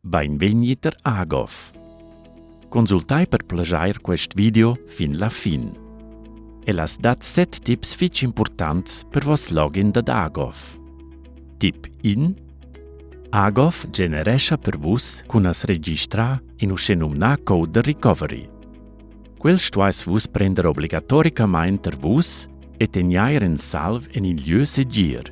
Bainvegni tar AGOV. Consultai per plaschair quest video fin la fin. El as dat set tips fitg impurtants per voss login dad AGOV. Tip 1. AGOV generescha per vus cun as registrar in uschenumnà code da recovery. Quel stuais vus prender obligatoricamain tar vus e tegnair en salv en in lieu segir.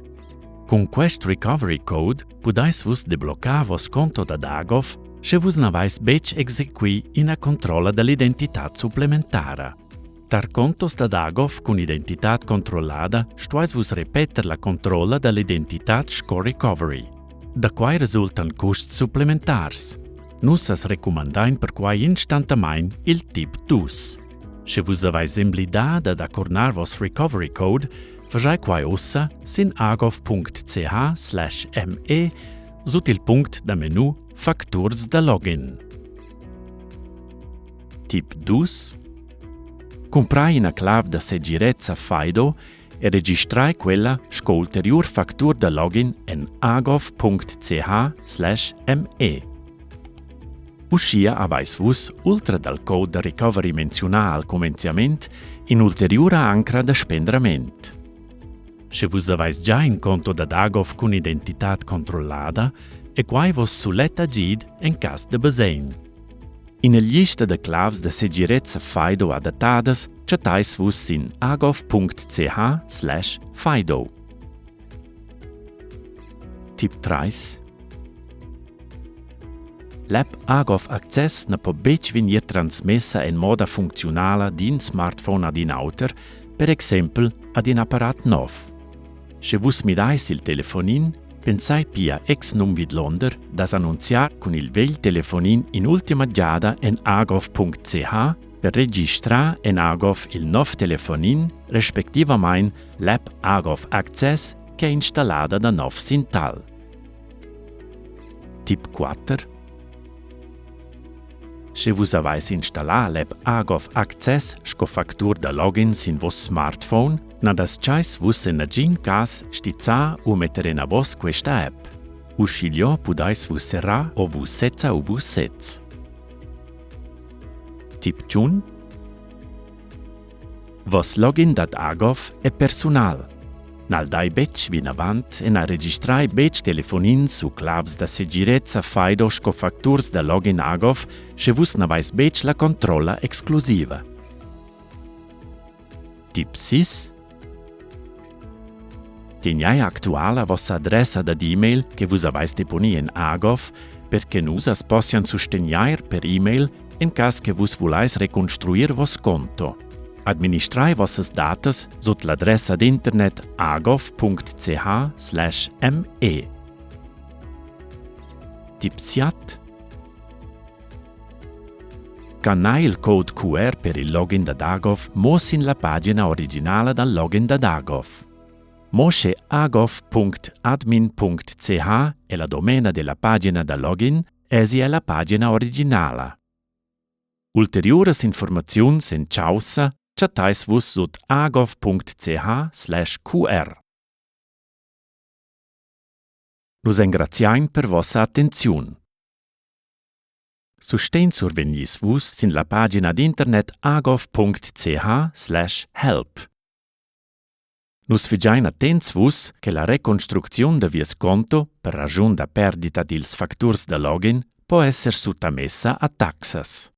Cun quest recovery code pudais vus debloccar voss conto da Dagov, sche vus n'avais betg exequì ina controlla da l'identitad supplementara. Tar contos da Dagov cun identitad controllada stuais vus repeter la controlla da l'identitad sco recovery. Da quai resultan custs supplementars. Nus as recumandain perquai instantamain il tip 2. Sche vus avais emblidà dad accornar voss recovery code, faschai quai ussa sin agov.ch/me sut il punct da menu Facturs da login. Tip 2. Cumprai ina clav da segirezza FIDO e registrai quella sco ulteriur factur da login en agov.ch/me. Uschia avais vus, ultra dal code da recovery menziunà al cumenzament, in'ulteriura ancra da spendrament. Sche vus avais già in conto da Dagov cun identitad controllada, è quai voss sulet agid en cas da basegn. Ina glista da clavs da segirezza FIDO adattadas chattais vus sin agov.ch/fido. Tip 3. L'app Agov Access na po betg vegnir transmessa en moda funcziunala d'in smartphone ad in auter, per exempel ad in apparat nov. Sche vus midais il telefonin, pensai pia exnum vidlonder da s'annunziar cun il vegl telefonin in'ultima giada en agov.ch per registrar en Agov il nov telefonin, respectivamain l'app Agov Access ch'è installada da nov sin tal. Tip 4. Sche vus avais installà l'app Agov Access sco factur da login sin voss smartphone, na dastgais vus en nagin cas stizzar u metter enavos questa app. Uschigliò pudais vus serrar o vus sezza u vus sez. Tip 1. Voss login dad Agov è persunal. N'al dai betg vinavant e na registrai betg telefonins u clavs da segirezza FIDO sco facturs da login Agov, sche vus n'avais betg la controlla exclusiva. Tip 6. Tegnai actuala vossa adressa dad e-mail che vus avais deponì en Agov per che nus as possian sustegnair per e-mail en cas che vus vulais reconstruir voss conto. Administrai vossas datas sut l'adressa d'internet agov.ch/me. Tip 7. Scannai il code QR per il login da Dagov mo sin la pagina originala dal login da Dagov. Mo sche agov.admin.ch è la domena della pagina da login, èsi è la pagina originala. Ulteriuras informaziuns en chaussa chattais vus sut agov.ch/qr. Nus engraziain per vossa attenziun. Sustegn survegnis vus sin la pagina d'internet agov.ch/help. Nus figein attents vus che la reconstrucziun da vies conto per raschun da perdita dils facturs da login po esser suttamessa a taxas.